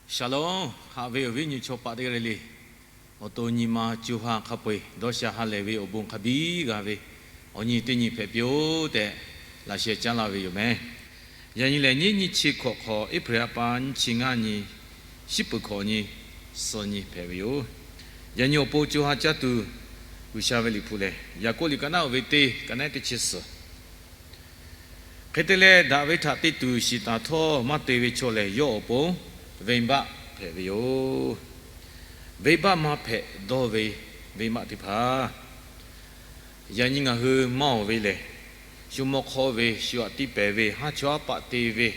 Shalom, haꞈ ve awˬ viˉ nyi chaw paˍ teˇ g'aˇ le le, awˬ to nyi ma co ha hk'a peu-eˬ dawˇ sha ha lehˬ ve awˬ bon hk'a biˇ g'a ve, awˬ nyi teˇ nyi hpehꞈ piˇ-oˆ tehꞈ, laꞈ sheh caˉ laˇ ve yoˬ meh. Yaꞈ nyi lehˬ, nyiˉ nyiˇ chi hkawꞈ hk'awꞈ, April ha pa nyiˇ chi ngaˇ nyi, shiˉ peuˬ hkawꞈ nyi, suh nyi hpehꞈ ve yoˬ. Yaꞈ nyi awˬ pon co ha caˇ tuˬ, G'uiˬsha ve liꞈ hpu lehˬ, Yaˍkoˆ liꞈ ka naˉ oˇ ve teˇ, ka naˉ teˇ chi suhˍ. Hk'e te leh, daꞈ ve htaꞈ te tuˬ shiˍ taˍ htawˇ maˇ te ve chaw lehˬ, yawˇ awˬ pon venˇbaˆ hpehꞈ ve yoˬ. Venˇbaˆ maˇ hpehꞈ dawˇ ve venˇbaˆ teˇ hpaˍ, yaꞈ nyi ngaˬ hui maˇ oˬ ve lehˬ, shu mawˇ hk'awˇ ve, shu aꞈ tiˇ pehˍ ve, haˉ chawˇ haˉ paˆ te ve,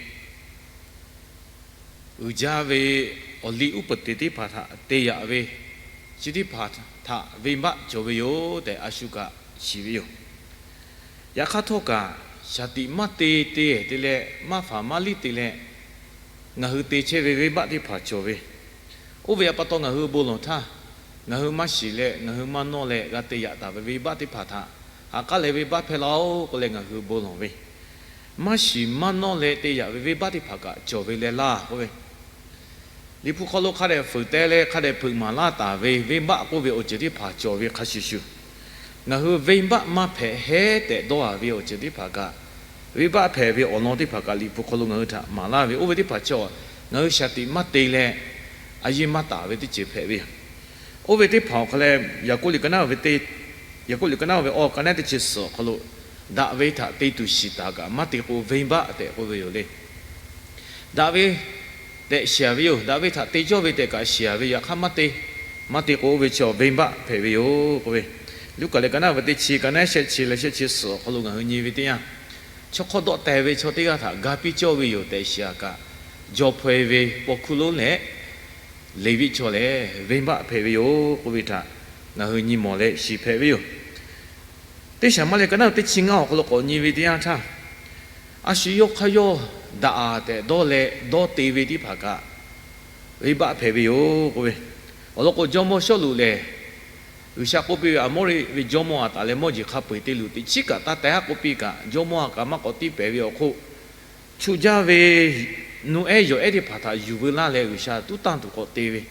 uiˍ jaˇ ve awˬ liˇ uˉ peunˍ te teˇ hpaˍ htaꞈ te yaꞈ ve, chi teˇ hpaˍ htaꞈ venˇbaˆ cawˬ ve yoˬ tehꞈ, a shu kaꞈ shiˍ ve yoˬ. Yaꞈ hk'aˇ htawˇ kaꞈ, shaˍ tiꞈ maˇ te te te leh, maˇ faˍ maˇ liˇ te leh, ngaˬ hui te chehˇ ve venˇbaˆ teˇ hpaˍ cawˬ ve. Oˇ ve pa taw ngaˬ hui bon lawˬ htaˇ, ngaˬ hui maˇ shiˍ leh, ngaˬ hui maˇ nawˇ leh g'a te yaꞈ taˍ ve venˇbaˆ teˇ hpaˍ htaꞈ ha k'aˉ leh venˇbaˆ hpehˇ laˇ-oˆ k'oˆ leh ngaˬ hui bon lawˬ ve. Maˇ shiˍ maˇ nawˇ leh te yaꞈ ve venˇbaˆ teˇ hpaˍ kaꞈ cawˬ ve leh laˇ k'oˆ ve, Liꞈ hpu hk'aw lo hk'a dehꞈ fuiˍ teh leh hk'a dehꞈ hpeuꞈ maˍ laˇ taˍ ve venˇbaˆ k'oˆ ve awˬ ceuˬ teˇ hpaˍ cawˬ ve hk'a shuˍ shuˍ, ngaˬ hui venˇbaˆ maˇ hpehꞈ heˉ tehꞈ dawˇ haˍ ve awˬ ceuˬ teˇ hpaˍ kaꞈ, venˇbaˆ hpehꞈ ve awˬ lawn teˇ hpaˍ kaꞈ Liꞈ hpu hk'aw lo ngaˬ hui htaꞈ maˍ laˇ ve, oˇ ve teˇ hpaˍ chaw ngaˬ hui shaˍ tiꞈ maˇ te leh, a yeˇ maˇ taˍ ve teˇ ceuˬ hpehꞈ ve yoˬ. Oˇ ve teˇ hpaˍ awˬ hk'aw leh, Yaˍkoˆ liꞈ ka naˉ oˇ ve teˇ, Yaˍkoˆ liꞈ ka naˉ oˇ ve awˬ ka naˉ teˇ chi suhˍ awˬ hk'aw lo, daꞈ ve htaꞈ te tuˬ shiˍ taˍ kaꞈ maˇ te k'o venˇbaˆ tehꞈ k'oˆ ve yoˬ le. Daꞈ ve tehꞈ shiˍ ve yoˬ. Daꞈ ve htaꞈ te cawˇ ve tehꞈ kaꞈ shiˍ ve, yaꞈ hk'aˇ maˇ te, maˇ te k'o oˇ ve chi venˇbaˆ hpehꞈ ve yoˬ k'oˆ ve, Luˉkaꞈ liꞈ ka naˉ ve teˇ chi, ka naˉ shehˆ chi leh shehˆ chi suhˍ awˬ hk'aw lo ngaˬ hui nyi ve teˇ yanˇ, chaw hk'awˇ dawˆ teh ve chaw teˇ g'aˇ htaꞈ ga piˇ cawˇ ve yoˬ tehꞈ shiˍ a kaꞈ, jaw hpaw-e ve paw hkuˇ lonˉ leh Leˍviˆ chaw lehˬ venˇbaˆ hpehꞈ ve yoˬ k'oˆ ve htaꞈ ngaˬ hui nyi mawˬ leh shiˍ hpehꞈ ve yoˬ. Teˇ shaˍ maˇ leh ka naˉ teˇ chi ngaˇ awˬ hk'aw lo k'awꞈ nyi ve teˇ yanˇ htaˇ, a shu yawˇ hk'aˇ yawˇ daꞈ tehꞈ dawˇ leh dawˇ te ve teˇ hpaˍ kaꞈ, venˇbaˆ hpehꞈ ve yoˬ k'oˆ ve. Awˬ lawn k'o, jawˇmawˇ Sawˉluꞈ lehˬ, G'uiˬsha k'oˆ piˇ ve, Aˍmoˉrehˆ ve jawˇmawˇ aꞈ taˍ leh mawˇ jeˬ hk'a peu-eˬ te luˬ teꞈ chiˉ kaꞈ taˇ teh haˉ k'oˆ piˇ kaꞈ, jawˇmawˇ a kaꞈ maˇ k'awꞈ tiˇ pehˍ ve awˬ hk'oˆ, chu jaˇ ve nuˇ ehˉ yawˬ ehˉ teˇ hpaˍ htaꞈ yuˬ veu laˇ leh G'uiˬsha tuˉ tanˇ tuˬ k'awꞈ te ve.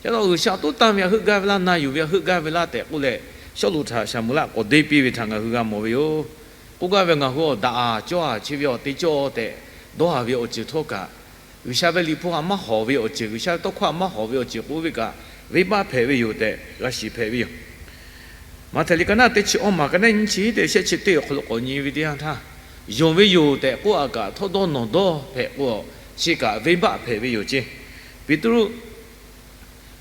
Yaꞈ taw G'uiˬsha tuˉ tanˇ ve a heuˆ gaˇ ve laˇ, na yuˬ ve a heuˆ gaˇ ve laˇ tehꞈ k'oˆ leh, Sawˉluꞈ htaꞈ Saˍmoˍeˍlaˆ k'awꞈ deˇ piˇ ve htaꞈ ngaˬ hui g'a mawˬ ve yoˬ. K'oˆ gaˇ ve, ngaˬ hui awˬ daꞈ a cawˇ a chi ve awˬ te cawˇ tehꞈ dawˇ haˍ ve awˬ ceuˬ htawˇ kaꞈ, G'uiˬsha ve liꞈ hpu htaꞈ maˇ hawˍ ve awˬ ceuˬ, G'uiˬsha ve tawˇ hkawˇ htaꞈ maˇ hawˍ ve awˬ ceuˬ k'oˆ ve kaꞈ, venˇbaˆ hpehꞈ ve yoˬ tehꞈ g'a shiˍ hpehꞈ ve yoˬ. Maꞈhtehˍ liꞈ ka naˉ teˇ chi awˇ maˬ ka naˉ nyiˇ chi teˇ shehˆ chi teˇ awˬ hk'aw lo k'awꞈ nyi ve teˇ yanˇ htaˇ, yonˍ ve yoˬ tehꞈ k'oˆ a kaꞈ, htawˇdawˇnawˬdawˇ hpehꞈ k'o, chi kaꞈ venˇbaˆ hpehꞈ ve yoˬ ceˇ. Peˍtruˆ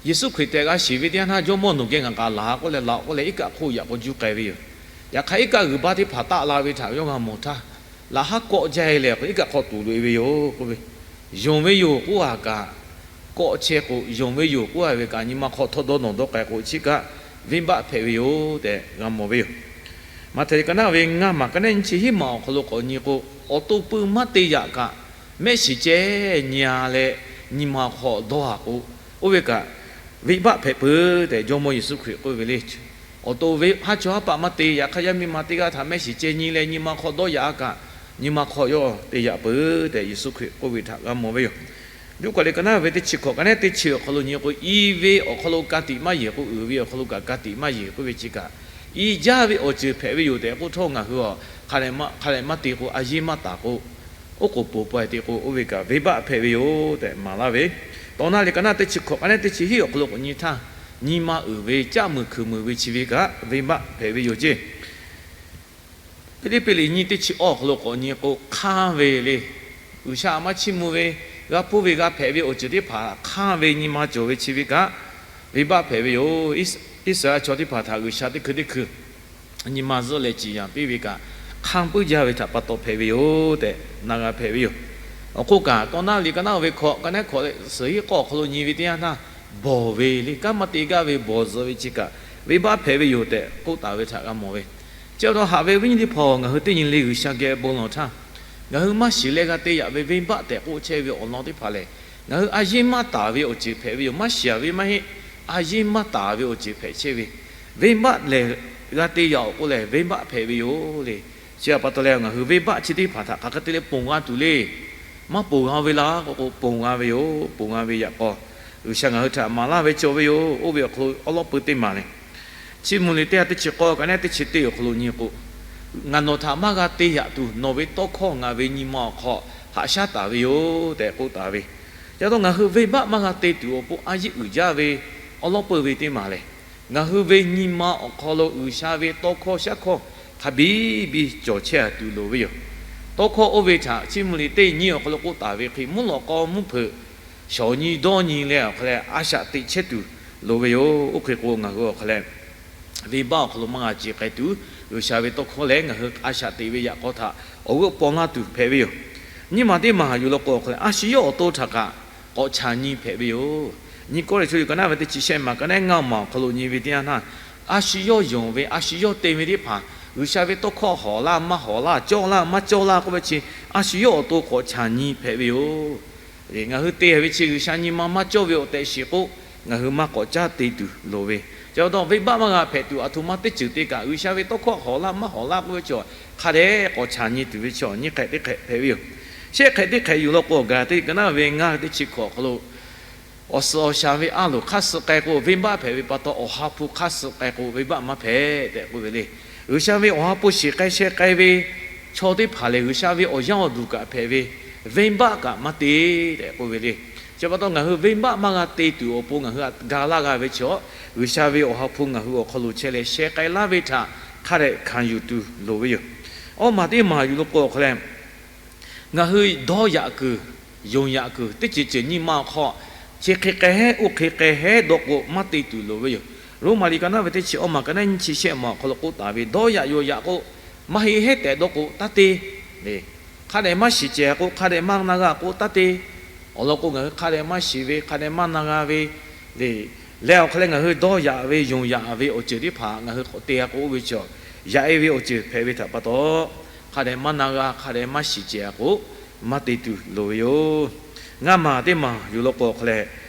Yeˍsuˆ Hkriꞈ tehꞈ g'a shiˍ ve teˇ yanˇ htaˇ, Jawˇmawˇ nawˬ geh ngaˬ kaꞈ laˬ k'oˆ leh laˬ k'oˆ leh, iˉ kaˆ hk'oˆ yaꞈ k'aw juˇ k'ai ve yoˬ. Yaꞈ hk'aˇ, iˉ kaˆ g'uiˬ baˆ teˇ hpaˍ taˆ la ve htaꞈ yawˇ g'a mawˬ htaˇ, laꞈ haˉ kawˆ jaˇ e lehˬ, iˉ kaˆ hk'aw tuˍ loꞈ e ve yoˬ k'oˆ ve, yonˍ ve yoˬ k'oˆ a kaꞈ, kawˆ chehˇ k'o, yonˍ ve yoˬ k'oˆ a ve kaꞈ, nyi ma hk'aw htawˇdawˇnawˬdawˇ k'ai k'o, chi kaꞈ venˇbaˆ hpehꞈ ve yoˬ tehꞈ g'a mawˬ ve yoˬ. Maꞈhtehˍ ka naˉ ve ngaˇ maˬ ka naˉ nyiˇ chi hiˉ maˬ awˬ hk'aw lo k'awꞈ nyi k'o, awˬ to pui maˇ te yaꞈ kaꞈ, mehˆ shiˍ ceh nyi a leh, nyi ma hk'aw dawˇ a k'o, oˇ ve kaꞈ venˇbaˆ hpehꞈ peuˬ tehꞈ Jawˇmawˇ Yeˍsuˆ Hkriꞈ k'oˆ ve le. Awˬ to ve haˉ chawˇ haˉ paˆ maˇ te, yaꞈ hk'aˇ yaˇ miˇ ma teˇ g'aˇ htaꞈ mehˆ shiˍ ceh nyi leh nyi ma hk'aw dawˇ yaꞈ a kaꞈ, nyi ma hk'aw yawˇ te yaꞈ peuˬ tehꞈ Yeˍsuˆ Hkriꞈ k'oˆ ve htaꞈ g'a mawˬ ve yoˬ. Luˉkaꞈ liꞈ ka naˉ ve teˇ chi hkawꞈ ka naˉ teˇ chi awˬ hk'aw lo nyi k'o, i ve awˬ hk'aw lo ka tiꞈ maˇ yeˬ k'o, uiˍ ve awˬ hk'aw lo kaꞈ ka tiꞈ maˇ yeˬ k'oˆ ve chi kaꞈ, i jaˇ ve awˬ ceuˬ hpehꞈ ve yoˬ tehꞈ k'oˆ htawˇ, ngaˬ hui a hk'a dehꞈ maˇ te k'o, a yeˇ maˇ taˍ k'o, oˉ k'oˍ poˬ pa e te k'o, oˇ ve kaꞈ venˇbaˆ hpehꞈ ve yoˬ tehꞈ maˍ laˇ ve. Tawˇ naˆ liꞈ ka naˉ teˇ chi hkawꞈ ka naˉ teˇ chi hiˉ awˬ hk'aw lo k'awꞈ nyi htaˇ, nyi ma uiˍ ve, caˆ muiˬ hkui muiˬ ve chi ve kaꞈ venˇbaˆ hpehꞈ ve yoˬ ceˇ. Hpiˇliˇpiˆ liꞈ nyiˇ teˇ chi awˇ awˬ hk'aw lo k'awꞈ nyi k'o, hk'anˇ ve le. G'uiˬsha a maˇ chiˇ mvuh ve, g'a hpuˇ ve g'a hpehꞈ ve awˬ ceuˬ teˇ hpaˍ hk'anˇ ve nyi ma cawˬ ve chi ve kaꞈ, venˇbaˆ hpehꞈ ve yoˬ. Iˉsaˍreˍlaˆ chaw teˇ hpaˍ htaꞈ G'uiˬsha teˇ hkui teˇ hkui nyi ma zuhˆ leh ciˍ yanˍ piˇ ve kaꞈ, hk'anˇ puiˉ jaˇ ve htaꞈ pa taw hpehꞈ ve yoˬ tehꞈ na g'a hpehꞈ ve yoˬ. Awˬ hk'oˆ kaꞈ, tawˇ naˆ liꞈ ka naˆ ve hkawꞈ ka naˆ hkawꞈ suhˍ hiˉ k'awˇ awˬ hk'aw lo nyi ve teˇ yanˇ htaˇ, bawˬ ve le, kanˉ maˇ te gaˇ ve bawˬ zuhꞈ ve chi kaꞈ, venˇbaˆ hpehꞈ ve yoˬ tehꞈ k'oˆ taˍ ve htaꞈ g'a mawˬ ve. Chi pa taw haꞈ ve viˉ nyi teˇ hpaˍ-oˬ, ngaˬ hui teˇ nyi le G'uiˬsha geh bon lawˬ htaˇ, ngaˬ hui maˇ shiˍ leh g'a te yaꞈ ve venˇbaˆ tehꞈ k'oˆ chehˇ ve awˬ lawn teˇ hpaˍ lehˬ, ngaˬ hui a yeˇ maˇ taˍ ve awˬ ceuˬ hpehꞈ ve yoˬ. Maˇ shiˍ ve maˇ heˆ, a yeˇ maˇ taˍ ve awˬ ceuˬ hpehꞈ chehˇ ve, venˇbaˆ lehˬ g'a te yaꞈ-oˬ k'oˆ lehˬ, venˇbaˆ hpehꞈ ve yoˬ le. Chi pa taw leh, ngaˬ hui venˇbaˆ chi teˇ hpaˍ htaꞈ hk'aˬ hk'e te leh ponˬ g'a tuˬ le. Maˇ ponˬ g'a ve laˇ k'o, ponˬ g'a ve yoˬ. Ponˬ g'a ve yaꞈ k'aw, G'uiˬsha ngaˬ hui htaꞈ maˍ laˇ ve cawˬ ve yoˬ. Oˇ ve awˬ hk'aw lo awˉ lawˉ peu teˇ maˬ lehˬ, Chiˇ mvuh liꞈ teˇ ha teˇ chi k'awˇ ka naˉ teˇ chi teˇ awˬ hk'aw lo nyi k'o, Ngaˬ nawˬ htaꞈ maˇ g'a te yaꞈ tuˬ, nawˬ ve tawˇ hkawˇ ngaˬ ve nyi ma awˬ hk'aw haꞈ shaˉ taˍ ve yoˬ tehꞈ k'oˆ taˍ ve. Chi pa taw ngaˬ hui venˇbaˆ maˇ g'a te tuˬ awˬ pon a yeˆ uiˍ jaˇ ve awˉ lawˉ peu ve teˇ maˬ lehˬ, ngaˬ hui ve nyi ma awˬ hk'aw lo G'uiˬsha ve tawˇ hkawˇ shaˉ hkawˇ hk'a biˇ biˇ cawˬ chehˇ a tuˬ loˍ ve yoˬ. Tawˇ hkawˇ oˇ ve htaꞈ Chiˇ mvuh liꞈ teˇ nyiˇ awˬ hk'aw lo k'oˆ taˍ ve hk'e, mvuhˇ lawꞈ k'aw mvuhˇ hpeuꞈ shawˍ nyi dawˇ nyi leh awˬ hk'aw leh a shaꞈ teꞈ chehˇ tuˬ loˍ ve yoˬ. Oˇ hk'e k'o, ngaˬ hui awˬ hk'aw leh venˇbaˆ awˬ hk'aw lo maˇ g'a ce k'ai tuˬ, G'uiˬsha ve tawˇ hkawˇ leh ngaˬ hui a shaꞈ teꞈ ve yaꞈ k'aw htaꞈ awˬ g'euˆ paw laˇ tuˬ hpehꞈ ve yoˬ. Nyiˇ maˬ teˇ maˬ yuˬ law k'o awˬ hk'aw leh, a shu yawˇ awˬ to htaꞈ kaꞈ k'awꞈ chaˬ nyi hpehꞈ ve yoˬ. Nyiˇ Kawˇrenˍhtuˆ liꞈ ka naˉ ve teˇ chi shehˆ maˬ ka naˉ ngaˇ maˬ awˬ hk'aw lo nyi ve teˇ yanˇ htaˇ, a shu yawˇ yonˍ ve, a shu yawˇ te ve teˇ hpaˍ, G'uiˬsha ve tawˇ hkawˇ hawˍ laˇ maˇ hawˍ laˇ, cawˇ laˇ maˇ cawˇ laˇ k'oˆ ve chi, a shu yawˇ awˬ to k'awꞈ chaˬ nyi hpehꞈ ve yoˬ. Ngaˬ hui te ve chi G'uiˬsha nyi ma maˇ cawˇ ve awˬ tehꞈ shiˍ k'o, ngaˬ hui maˇ k'awꞈ caˉ te tuˬ loˍ ve. Chi pa taw venˇbaˆ maˇ g'a hpehꞈ tuˬ, aˬ htoꞈ ma teˇ ceuˬ te kaꞈ G'uiˬsha ve tawˇ hkawˇ hawˍ laˇ maˇ hawˍ laˇ k'oˆ ve chi, hk'a dehꞈ k'awꞈ chaˬ nyi tuˬ ve chi nyiˇ hk'ehꞈ teˇ hk'ehꞈ hpehꞈ ve yoˬ. Shehˆ hk'ehꞈ teˇ hk'ehꞈ yuˬ law k'o, Gaˍlaˍtiˆ liꞈ ka naˉ ve ngaˇ teˇ chi hkawꞈ awˬ hk'aw lo, awˬ suhˍ awˬ shaˍ ve a loˍ hk'aˇ suh k'ai k'o venˇbaˆ hpehꞈ ve pa taw, awˬ ha hpu hk'aˇ suh k'ai k'o venˇbaˆ maˇ hpehꞈ tehꞈ k'oˆ ve le. G'uiˬsha ve awˬ ha hpu shiˍ k'ai sheh k'ai ve chaw teˇ hpaˍ lehˬ, G'uiˬsha ve awˬ yaˇ awˬ duˬ kaꞈ hpehꞈ ve venˇbaˆ kaꞈ maˇ te tehꞈ k'oˆ ve le. Chi pa taw ngaˬ hui venˇbaˆ maˇ g'a te tuˬ awˬ pon ngaˬ hui htaꞈ ga laˇ g'a ve chaw, G'uiˬsha ve awˬ ha hpu ngaˬ hui awˬ hk'aw lo chehˇ leh sheh k'ai laˇ ve htaꞈ hk'a dehꞈ hkanˍ yuˬ tuˬ loˍ ve yoˬ. Awˇ maˬ teˇ maˬ yuˬ law k'o awˬ hk'aw leh, ngaˬ hui dawˇ yaꞈ kuiˬ, yonˍ yaꞈ kuiˬ teˇ ceuˬ ceuˬ nyi ma awˬ hk'aw, chi hk'e k'ai hehˉ oˇ hk'e k'ai hehˉ dawˇ k'o maˇ te tuˬ loˍ ve yoˬ. Roˉmaꞈ liꞈ ka naˉ ve teˇ chi awˇ maˬ ka naˉ nyiˇ chi shehˆ maˬ awˬ hk'aw lo k'oˆ taˍ ve, dawˇ yaꞈ yonˍ yaꞈ k'o, maˇ heˆ hehˉ tehꞈ dawˇ k'o taˇ te. Hk'a dehꞈ maˇ shiˍ cehˬ k'o, hk'a dehꞈ maˇ na g'a k'o taˇ te. Awˬ lawn k'o, ngaˬ hui hk'a dehꞈ maˇ shiˍ ve, hk'a dehꞈ maˇ na g'a ve le. Leh awˬ hk'aw leh ngaˬ hui dawˇ yaꞈ ve, yonˍ yaꞈ ve awˬ ceuˬ teˇ hpaˍ ngaˬ hui k'awꞈ te g'a k'o oˇ ve chaw, yaꞈ e ve awˬ ceuˬ hpehꞈ ve htaꞈ pa taw, hk'a dehꞈ maˇ na g'a, hk'a dehꞈ maˇ shiˍ cehˬ k'o, maˇ te tuˬ loˍ ve yoˬ. Ngaˇ maˬ teˇ maˬ yuˬ law k'o awˬ hk'aw leh,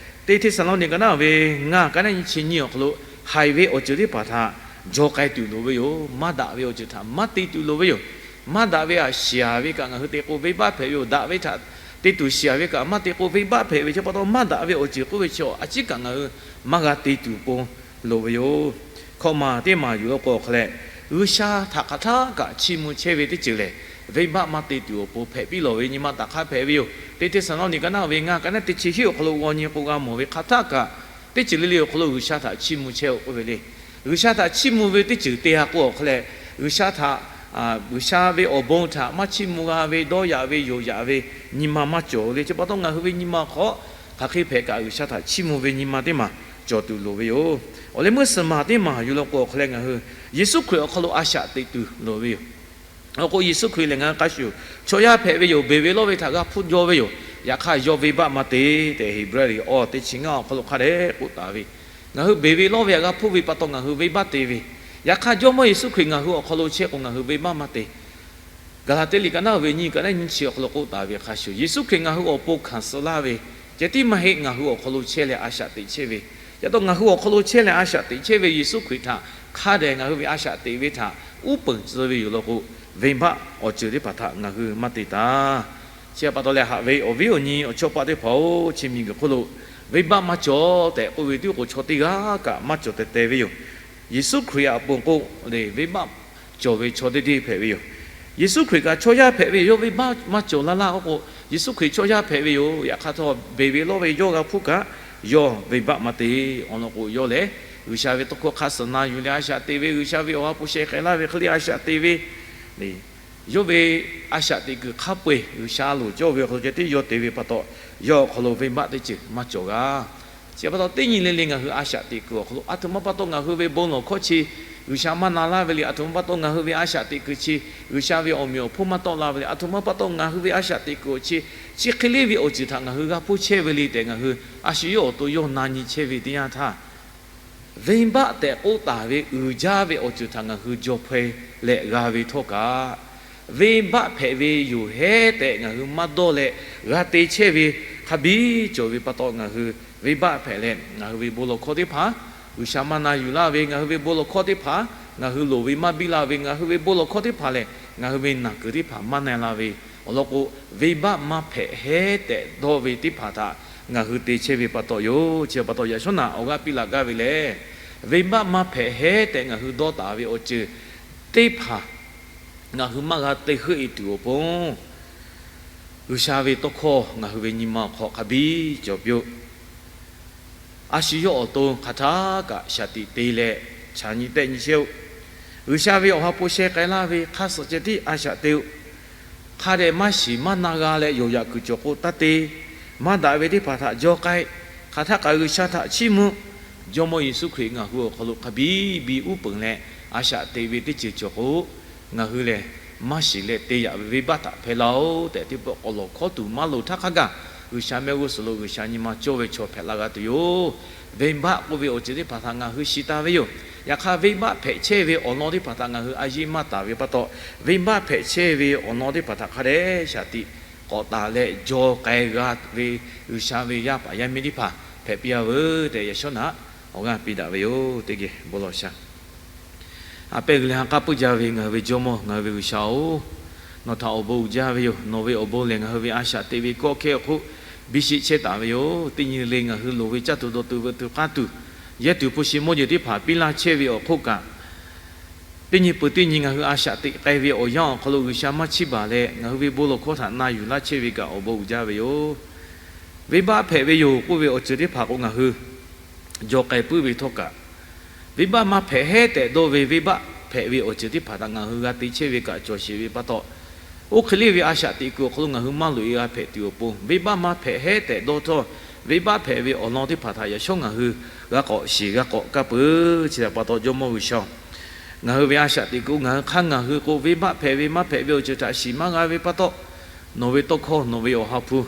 teˇ Hteˇsaˍlawˇniˆ ka naˉ ve ngaˇ ka naˉ nyiˇ chi nyiˇ awˬ hk'aw lo, haiˬ ve awˬ ceuˬ teˇ hpaˍ htaꞈ jaw k'ai tuˬ loˍ ve yoˬ. Maˇ daꞈ ve awˬ ceuˬ htaꞈ maˇ te tuˬ loˍ ve yoˬ. Maˇ daꞈ ve htaꞈ shiˍ ve kaꞈ ngaˬ hui te k'o venˇbaˆ hpehꞈ ve yoˬ. Daꞈ ve htaꞈ te tuˬ shiˍ ve kaꞈ maˇ te k'o venˇbaˆ hpehꞈ ve chi pa taw, maˇ daꞈ ve awˬ ceuˬ k'oˆ ve chi a ciˉ kaꞈ ngaˬ hui maˇ g'a te tuˬ pon loˍ ve yoˬ. Hkawꞈ maˬ teˇ maˬ yuˬ law k'o awˬ hk'aw leh, G'uiˬsha htaꞈ hk'aˬ htaˆ kaꞈ chiˇ mvuh chehˇ ve teˇ ceuˬ lehˬ, venˇbaˆ maˇ te tuˬ awˬ pon hpehꞈ piˇ lawˬ ve nyi ma taꞈ hk'aˇ hpehꞈ ve yoˬ. Teˇ Hteˇsaˍlawˇniˆ ka naˉ ve ngaˇ ka naˉ teˇ chi hiˉ awˬ hk'aw lo g'aw nyi k'o g'a mawˬ ve hk'aˬ htaˆ kaꞈ, teˇ ceuˬ le le awˬ hk'aw lo G'uiˬsha htaꞈ chiˇ mvuh chehˇ-oˬ k'oˆ ve le. G'uiˬsha htaꞈ chiˇ mvuh ve teˇ ceuˬ te g'a k'o awˬ hk'aw leh, G'uiˬsha htaꞈ, G'uiˬsha ve awˬ bon htaꞈ maˇ chiˇ mvuh g'a ve, dawˇ yaꞈ ve, yonˍ yaꞈ ve nyi ma maˇ cawˬ le. Chi pa taw ngaˬ hui ve nyi ma hk'aw hk'aˬ hk'e hpehꞈ kaꞈ G'uiˬsha htaꞈ chiˇ mvuh ve nyi ma teˇ maˬ cawˬ tuˬ loˍ ve yoˬ. Awˬ leh meuˇ suhˍ maˬ teˇ maˬ yuˬ law k'o awˬ hk'aw leh ngaˬ hui Yeˍsuˆ Hkriꞈ awˬ hk'aw lo a shaꞈ teꞈ tuˬ loˍ ve yoˬ. Awˬ k'o Yeˍsuˆ Hkriꞈ lehˬ ngaˬ hui hk'a shuˍ chaw yaˇ hpehꞈ ve yoˬ. Beˬ ve lawˇ ve htaꞈ g'a hpfuhˇ jaw ve yoˬ. Yaꞈ hk'aˇ yawˇ venˇbaˆ maˇ te tehꞈ Heˍbrehˇ liꞈ awˇ teˇ chi ngaˇ awˬ hk'aw lo hk'a dehꞈ k'oˆ taˍ ve. Ngaˬ hui beˬ ve lawˇ ve htaꞈ g'a hpfuhˇ ve pa taw ngaˬ hui venˇbaˆ te ve. Yaꞈ hk'aˇ Jawˇmawˇ Yeˍsuˆ Hkriꞈ ngaˬ hui awˬ hk'aw lo chehˇ k'o ngaˬ hui venˇbaˆ maˇ te. Gaˍlaˍtiˆ liꞈ ka naˉ ve nyiˇ ka naˉ nyiˇ chi awˬ hk'aw lo k'oˆ taˍ ve hk'a shuˍ, Yeˍsuˆ Hkriꞈ ngaˬ hui awˬ pon hkanˍ suh laˇ ve, ceh tiˉ maˇ heˆ ngaˬ hui awˬ hk'aw lo chehˇ leh a shaꞈ teꞈ chehˇ ve. Chi pa taw ngaˬ hui awˬ hk'aw lo chehˇ leh a shaꞈ teꞈ chehˇ ve Yeˍsuˆ Hkriꞈ htaꞈ hk'a dehꞈ ngaˬ hui ve a shaꞈ teꞈ ve htaꞈ uˉ peunˍ tcuh ve yoˬ law k'o, venˇbaˆ awˬ ceuˬ teˇ hpaˍ htaꞈ ngaˬ hui maˇ te taˍ. Chi pa taw leh haꞈ ve awˬ viˉ awˬ nyi awˬ chawˇ paˆ teˇ hpaˍ-oˬ, chi miˬguiˬ hk'oˆ lo venˇbaˆ maˇ cawˬ tehꞈ k'oˆ ve tiˉ k'o chaw teˇ g'aˇ kaꞈ maˇ cawˬ teh teh ve yoˬ. Yeˍsuˆ Hkriꞈ aꞈ poˍ k'o lehˬ venˇbaˆ cawˬ ve chaw teˇ deˇ hpehꞈ ve yoˬ. Yeˍsuˆ Hkriꞈ kaꞈ chaw yaˇ hpehꞈ ve yoˬ. Yawˇ venˇbaˆ maˇ cawˬ laˇ laˇ k'oˆ k'o, Yeˍsuˆ Hkriꞈ chaw yaˇ hpehꞈ ve yoˬ. Yaꞈ hk'aˇ htawˇ beˬ ve lawˇ ve yawˇ g'a hpfuhˇ kaꞈ, yawˇ venˇbaˆ maˇ te. Awˬ lawn k'o yawˇ lehˬ G'uiˬsha ve tawˇ hkawˇ hk'a suhˍ na yuˬ leh a shaꞈ teꞈ ve, G'uiˬsha ve awˬ ha hpu sheh k'ai laˇ ve hk'e le a shaꞈ teꞈ ve yawˇ ve a shaꞈ teꞈ kuiˬ hk'a peu-eˬ G'uiˬsha loˍ cawˇ ve awˬ hk'aw lo ceh tiˉ yawˇ te ve pa taw, yawˇ awˬ hk'aw lo venˇbaˆ teˇ ceuˬ maˇ cawˬ g'a. Chi pa taw teˇ nyi le le ngaˬ hui a shaꞈ teꞈ kuiˬ awˬ hk'aw lo aˬ htoꞈ ma pa taw ngaˬ hui ve bon lawˬ hkawˇ chi G'uiˬsha maˇ na laˇ ve le, aˬ htoꞈ ma pa taw ngaˬ hui ve a shaꞈ teꞈ kuiˬ chi G'uiˬsha ve awˬ meꞈ awˬ hponˇ maˇ tawˆ la ve le, aˬ htoꞈ ma pa taw ngaˬ hui ve a shaꞈ teꞈ kuiˬ awˬ chi, chi hk'e le ve awˬ ceuˬ htaꞈ ngaˬ hui g'a hpoˇ chehˇ ve le tehꞈ ngaˬ hui a shu yawˇ awˬ to yawˇ na nyi chehˇ ve teˇ yanˇ htaˇ, venˇbaˆ tehꞈ k'oˆ taˍ ve uiˍ jaˇ ve awˬ ceuˬ htaꞈ ngaˬ hui jaw hpaweh leh g'a ve htawˇ kaꞈ, venˇbaˆ hpehꞈ ve yoˬ hehˉ tehꞈ ngaˬ hui maˇ dawˇ leh g'a te chehˇ ve hk'a biˇ cawˬ ve pa taw, ngaˬ hui venˇbaˆ hpehꞈ leh ngaˬ hui ve bon lawˬ hkawˇ teˇ hpaˍ G'uiˬsha maˇ na yuˬ laˇ ve, ngaˬ hui ve bon lawˬ hkawˇ teˇ hpaˍ ngaˬ hui loˍ ve maˇ biˇ la ve, ngaˬ hui ve bon lawˬ hkawˇ teˇ hpaˍ lehˬ ngaˬ hui ve naˬ kuiˬ teˇ hpaˍ maˇ na la ve, Awˬ lawn k'o, venˇbaˆ maˇ hpehꞈ heˉ tehꞈ dawˇ ve teˇ hpaˍ htaꞈ ngaˬ hui te chehˇ ve pa taw yoˬ. Chi pa taw, yaꞈ shawˉ naꞈ awˬ g'aˇ piˇ laˬ gaˇ ve lehˬ, venˇbaˆ maˇ hpehꞈ heˉ tehꞈ ngaˬ hui dawˇ taˍ ve awˬ ceuˬ teˇ hpaˍ ngaˬ hui maˇ g'a te heuˆ e tuˬ awˬ pon, G'uiˬsha ve tawˇ hkawˇ ngaˬ hui ve nyi ma awˬ hk'aw hk'a biˇ cawˬ piˇ-oˆ. A shu yawˇ awˬ to hk'aˬ htaˇ kaꞈ shaˍ tiꞈ te leh chaꞈ nyi tehˆ nyi chehˇ-oˆ. G'uiˬsha ve awˬ ha hpu sheh k'ai laˇ ve hk'aˇ suh ceh tiˉ a shaꞈ te-o. Hk'a dehꞈ maˇ shiˍ maˇ na g'a leh yonˍ yaꞈ kuiˬ cawˬ k'o taˇ te. Maˇ daꞈ ve teˇ hpaˍ htaꞈ jaw k'ai. Hk'aˬ htaˇ kaꞈ G'uiˬsha htaꞈ chiˇ mvuh. Jawˇmawˇ Yeˍsuˆ Hkriꞈ ngaˬ hui awˬ hk'aw lo hk'a biˇ biˇ uˉ peunˍ leh a shaꞈ teꞈ ve teˇ ceuˬ cawˬ k'o, ngaˬ hui lehˬ maˇ shiˍ leh te yaꞈ ve venˇbaˆ htaꞈ hpehˇ laˇ-oˆ tehꞈ, teˇ pawˆ k'awꞈ lawˬ hkawˇ tuˬ maˇ loˍ htaˇ hk'a gaˬ, G'uiˬsha mehˆ g'uˇ suhˍ lo G'uiˬsha nyi ma cawˇ ve chaw hpehꞈ la g'a tuˬ yoˬ. Venˇbaˆ k'oˆ ve awˬ ceuˬ teˇ hpaˍ htaꞈ ngaˬ hui shiˍ taˍ ve yoˬ. Yaꞈ hk'aˇ, venˇbaˆ hpehꞈ chehˇ ve awˬ lawn teˇ hpaˍ htaꞈ ngaˬ hui a yiˇ maˇ taˍ ve pa taw, venˇbaˆ hpehꞈ chehˇ ve awˬ lawn teˇ hpaˍ htaꞈ hk'a dehꞈ shaˍ tiꞈ k'awꞈ taˍ leh jaw k'ai g'a ve G'uiˬsha ve yaˇ paˍ yaˇ miˇ teˇ hpaˍ hpehꞈ piˇ-a veuˬ tehꞈ, yaꞈ shawˉ naꞈ awˬ g'aˇ piˇ daꞈ ve yoˬ. Teˇ geh bon lawˬ shaˍ. A pehˇ g'uiˬ leh ha k'aˉ puiˉ jaˇ ve ngaˬ hui ve Jawˇmawˇ, ngaˬ hui ve G'uiˬsha-oˬ, nawˬ htaꞈ awˬ bon uiˍ jaˇ ve yoˬ. Nawˬ ve awˬ bon lehˬ, ngaˬ hui ve a shaꞈ teꞈ ve kawˆ hkehˇ awˬ hk'oˆ biˇ sheˆ chehˇ taˍ ve yoˬ. Teˇ nyi le ngaˬ hui loˍ ve caˇ tuˬ dawˬ tuˬ veuꞈ tuˬ k'aˇ tuˬ, yehˇ tuˬ hpu shi mawˇ jeˬ teˇ hpaˍ piˇ laˇ chehˇ ve awˬ hk'oˆ kaꞈ, teˇ nyi peuˬ teˇ nyi ngaˬ hui a shaꞈ teꞈ k'ai ve awˬ yanˇ awˬ hk'aw lo G'uiˬsha maˇ chiˇ baˬ leh, ngaˬ hui ve bon lawˬ hkawˇ htaꞈ na yuˬ laˇ chehˇ ve kaꞈ awˬ bon uiˍ jaˇ ve yoˬ. Venˇbaˆ hpehꞈ ve yoˬ k'oˆ ve awˬ ceuˬ teˇ hpaˍ k'o, ngaˬ hui jaw k'ai puiˉ ve htawˇ kaꞈ, venˇbaˆ maˇ hpehꞈ heˉ tehꞈ dawˇ ve venˇbaˆ hpehꞈ ve awˬ ceuˬ teˇ hpaˍ htaꞈ ngaˬ hui g'a te chehˇ ve kaꞈ cawˬ sheˍ ve pa taw, oˇ hk'e le ve a shaꞈ teꞈ kuiˬ awˬ hk'aw lo ngaˬ hui maˇ loꞈ e g'a hpehꞈ tuˬ awˬ pon, venˇbaˆ maˇ hpehꞈ heˉ tehꞈ dawˇ htawˇ, venˇbaˆ hpehꞈ ve awˬ lawn teˇ hpaˍ htaꞈ yaꞈ shawˉ ngaˬ hui g'a k'awꞈ shiˍ g'a k'awꞈ kaˇ peuˬ. Chi htaꞈ pa taw, Jawˇmawˇ G'uiˬsha-oˬ, ngaˬ hui ve a shaꞈ teꞈ kuiˬ ngaˬ hui hk'aˇ ngaˬ hui k'o, venˇbaˆ hpehꞈ ve maˇ hpehꞈ ve awˬ ceuˬ htaꞈ shiˍ maˇ g'a ve pa taw, nawˬ ve tawˇ hkawˇ, nawˬ ve awˬ ha hpu,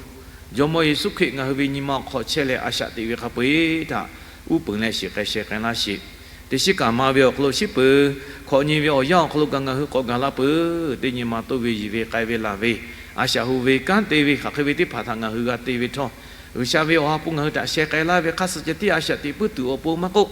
Jawˇmawˇ Yeˍsuˆ Hkriꞈ ngaˬ hui ve nyi ma awˬ hk'aw chehˇ leh a shaꞈ teꞈ ve hk'a peu-eˬ htaꞈ uˉ peunˍ leh shiˍ k'ai sheh k'ai laˇ sheˍ. Teˇ shiˉ kaꞈ ma ve awˬ hk'aw lo shiˉ peuˬ hkawꞈ nyi ve awˬ yanˇ awˬ hk'aw lo kaꞈ ngaˬ hui k'awꞈ gaˬ la peuˬ. Teˇ nyi ma toˇ ve, yiˬ ve, k'ai ve, laˬ ve, a shaꞈ hu ve, kanˉ te ve, hk'aˬ hk'e ve teˇ hpaˍ htaꞈ ngaˬ hui g'a te ve htawˇ, G'uiˬsha ve awˬ ha hpu ngaˬ hui htaꞈ sheh k'ai laˇ ve hk'aˇ suh ceh tiˉ a shaꞈ teꞈ puiˉ tuˬ awˬ pon maˇ k'oˆ,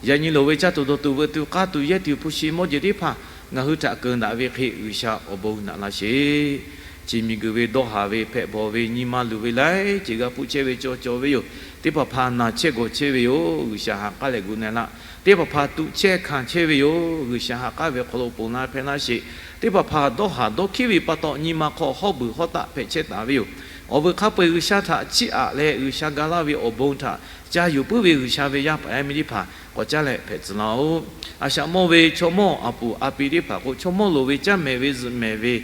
yaꞈ nyi loˍ ve caˇ tuˬ dawˬ tuˬ veuꞈ tuˬ k'aˇ tuˬ yehˇ tuˬ hpu shi mawˇ jeˬ teˇ hpaˍ ngaˬ hui htaꞈ keunˍ daꞈ ve hk'e G'uiˬsha awˬ bon naꞈ laˇ sheˍ. Chi miˬguiˬ ve dawˇ haˍ ve hpehꞈ bawˬ ve nyi ma luˬ ve laiˉ ceuˬ g'a hpuˆ chehˇ ve cawˬ cawˬ ve yoˬ. Teˇ hpaˍ hpaˍ naˬ chehˇ gawˬ chehˇ ve yoˬ. G'uiˬsha ha k'aˉ leh gu na laˇ. Teˇ hpaˍ hpaˍ tuꞈ chehˇ hkanˍ chehˇ ve yoˬ. G'uiˬsha ha k'aˉ ve awˬ hk'aw lo ponˬ laˇ hpehˇ laˇ sheˍ. Teˇ hpaˍ hpaˍ dawˇ haˍ dawˇ hkiˉ ve pa taw, nyi ma hk'aw hawˉ beuˬ hawˉ taˆ hpehꞈ chehˇ taˍ ve yoˬ. Awˬ vuiˬ hk'a peu-eˬ G'uiˬsha htaꞈ chiˇ aꞈ leh, G'uiˬsha ga laˇ ve awˬ bon htaꞈ ca yuˬ puiˉ ve G'uiˬsha ve yaˇ paˍ yaˇ miˇ teˇ hpaˍ k'awꞈ caˉ leh hpehꞈ tcuh laˇ-oˆ. A shaꞈ mawˇ ve chaw mawˇ a puˍ a pi teˇ hpaˍ k'o, chaw mawˇ loˍ ve caˇ mehˍ ve zuhꞈ mehˍ ve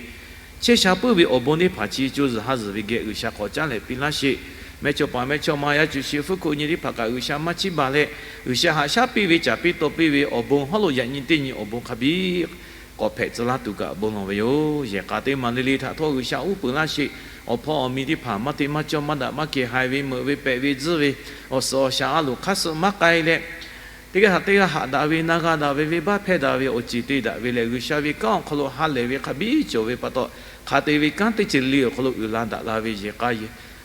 chehˇ sha puiˉ ve awˬ bon teˇ hpaˍ chi co zuhˬ ha zuhˬ ve geh G'uiˬsha k'awꞈ caˉ leh piˇ laˇ sheˍ. Mehˇchawˇ paˍ mehˇchawˇma yaˇ cuˬ shi hpfuhˇ hkoꞈ nyi teˇ hpaˍ kaꞈ G'uiˬsha maˇ chiˇ baˬ leh, G'uiˬsha haꞈ shaˉ piˇ ve caˍ piˇ taw piˇ ve awˬ bon hawˉ lo yaꞈ nyi teˇ nyi awˬ bon hk'a biˇ k'awꞈ hpehꞈ tcuh laˇ tuˬ kaꞈ bon lawˬ ve yoˬ. Yehˬ k'a teˇ maˬ le le htaꞈ htawˇ G'uiˬsha uˉ peunˍ laˇ sheˍ. Awˬ hpawˇ awˬ miˬ teˇ hpaˍ maˇ te maˇ cawˇ maˇ daꞈ maˇ kehˬ haiˬ ve meuꞈ ve pehꞈ ve tzuhˇ ve awˬ suhˍ awˬ shaˍ a loˍ hk'aˇ suh maˇ k'ai leh, teˇ g'aˇ htaꞈ teˇ g'aˇ haꞈ daꞈ ve, na g'a daꞈ ve, venˇbaˆ hpehˇ daꞈ ve awˬ ceˬ te daꞈ ve leh, G'uiˬsha ve kanˉ awˬ hk'aw lo ha lehˬ ve hk'a biˇ cawˬ ve pa taw, hk'a te ve kanˉ teˇ ceuˬ le awˬ hk'aw lo uiˍ la daꞈ la ve yehˬ k'a,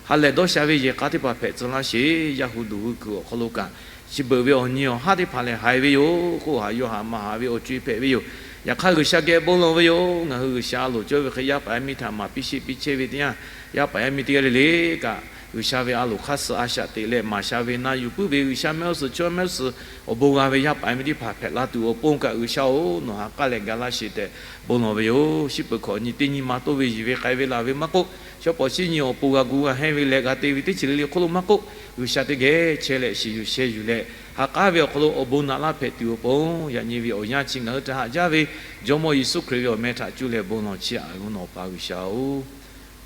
ha lehˬ dawˇ sha ve yehˬ k'a teˇ hpaˍ hpehꞈ tcuh laˇ sheˍ. Yaˇ hu duˬ hui kuiˬ awˬ hk'aw lo kaꞈ, chi beuꞈ ve awˬ nyi awˬ haˉ teˇ hpaˍ lehˬ haiˬ ve yoˬ. K'oˆ haˍ yaw haˍ maˍ haˍ ve awˬ co-e hpehꞈ ve yoˬ. Yaꞈ hk'aˇ G'uiˬsha geh bon lawˬ ve yoˬ. Ngaˬ hui G'uiˬsha a loˍ cawˇ ve hk'e yaˇ paˍ yaˇ miˇ htaꞈ maˍ piˇ sheˆ piˇ chehˇ ve teˇ yanˇ, yaˇ paˍ yaˇ miˇ teˇ g'aˇ le le kaꞈ G'uiˬsha ve a loˍ hk'aˇ suh a shaꞈ teꞈ leh maˍ sha ve na yuˬ puiˉ ve G'uiˬsha mehˆ g'uˇ suhˍ chaw mehˆ g'uˇ suhˍ awˬ bon g'a ve yaˇ paˍ yaˇ miˇ teˇ hpaˍ hpehꞈ la tuˬ awˬ pon kaꞈ G'uiˬsha-oˬ, nawˬ ha k'aˉ leh ga laˇ sheˍ tehꞈ bon lawˬ ve yoˬ. Shiˉ peuˬ hkawꞈ nyi teˇ nyi ma toˇ ve yiˬ ve k'ai ve laˬ ve maˇ k'oˆ, shaw paw shiˉ nyi awˬ pon g'a gu g'a hehnˇ ve leh g'a te ve teˇ ceuˬ le le hk'oˆ lo maˇ k'oˆ, G'uiˬsha teˇ geh chehˇ leh shiˍ yuˬ sheh yuˬ leh, ha k'aˉ ve awˬ hk'aw lo awˬ bon naꞈ laˇ hpehꞈ tuˬ awˬ pon, yaꞈ nyi ve awˬ yanˇ chi ngaˬ hui htaꞈ haꞈ jaˇ ve Jawˇmawˇ Yeˍsuˆ Hkriꞈ ve awˬ meh htaꞈ cuˇ leh bon lawˬ chiˇ aꞈ ve mvuhˇ naw Awˬ pa G'uiˬsha-oˬ,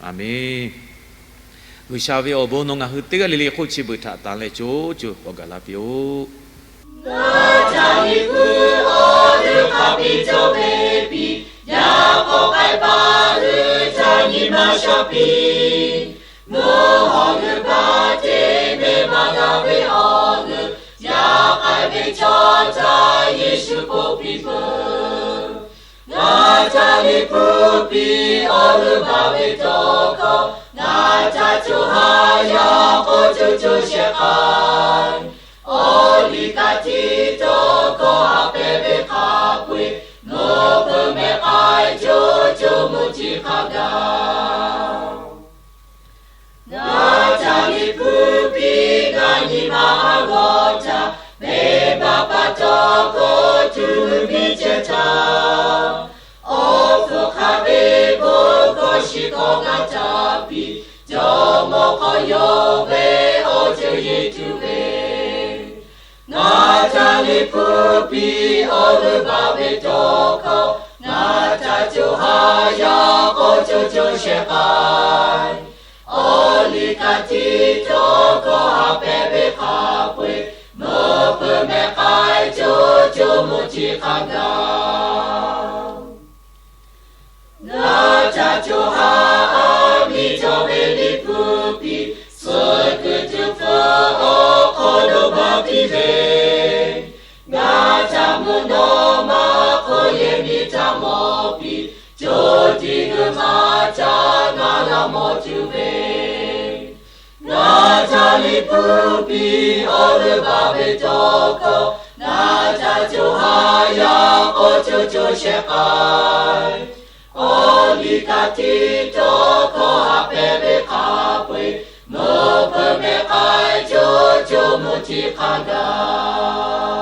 Aˍmenˇ. G'uiˬsha ve awˬ bon nawˬ ngaˬ hui teˇ g'aˇ le le hk'oˆ chi beuꞈ htaꞈ tanˬ leh co co k'awꞈ gaˬ la piˇ-oˆ. Ngaˬ ca liꞈ hui awˬ hui hk'a piˇ cawˇ ve piˇ, yaꞈ k'aw k'ai paˍ hui ca nyi ma shaˉ piˇ. Mvuhˇ hawˬ hui baˬ teˇ meh maˇ g'a ve awˬ hui, yaꞈ k'ai ve chaw caˇ Yeˍsuˆ k'oˆ piˇ peuˬ. Ngaˬ ca liꞈ hui piˇ awˬ hui baˬ ve tawˇ hkawˇ, ngaˬ ca co ha yaˇ k'aw co co shehˍ k'ai. Awˬ liꞈ kaꞈ tiˉ tawˇ hkawˇ haꞈ pehˍ ve hk'a peu-eˬ, mvuhˇ hpeuꞈ mehˆ k'ai co co mvuhˇ tiˉ hk'a gaˬ. ve ceh htaˇ, awˬ hpfuhˇ hk'a ve bon hkawˇ shiˍ hkawˇ ngaˬ htaꞈ piˇ, jawˇmawˇ hk'aw yawˇ ve awˬ ceuˬ yeˬ tuˬ ve, ngaˬ htaꞈ liꞈ hpu piˇ awˬ g'euˆ baˬ ve tawˇ hkawˇ, ngaˬ htaꞈ co ha yaˇ k'awꞈ co co shehˍ hpaˇ, awˬ liꞈ ka tiꞈ tawˇ hkawˇ ha pehˍ ve hk'a peu-eˬ, meuꞈ peuˬ mehˬ k'ai co co mvuhˇ tiꞈ hk'a gaˬ. Ngaˬ htaꞈ co ha aˬ miˍ cawˬ ve liꞈ hpu piˇ, suh kuiˬ tuˬ hpfuhˇ awˬ hk'aw lo baˬ piˇ ve, ngaˬ htaꞈ mvuhˇ naw ma hk'oˆ yehˬ miˍ htaꞈ mawˬ piˇ, co tiꞈ g'uiˬ maˇ ca ngaˬ g'a mawˬ tuˬ ve, ngaˬ htaꞈ liꞈ hpu piˇ awˬ g'euˆ baˬ ve tawˇ hkawˇ, ngaˬ htaꞈ co ha yaˇ k'awꞈ co co shehˍ hpaˇ, awˬ liꞈ ka tiꞈ tawˇ hkawˇ ha pehˍ ve hk'a peu-eˬ, meuꞈ peuˬ mehˬ k'ai co co mvuhˇ tiꞈ hk'a gaˬ.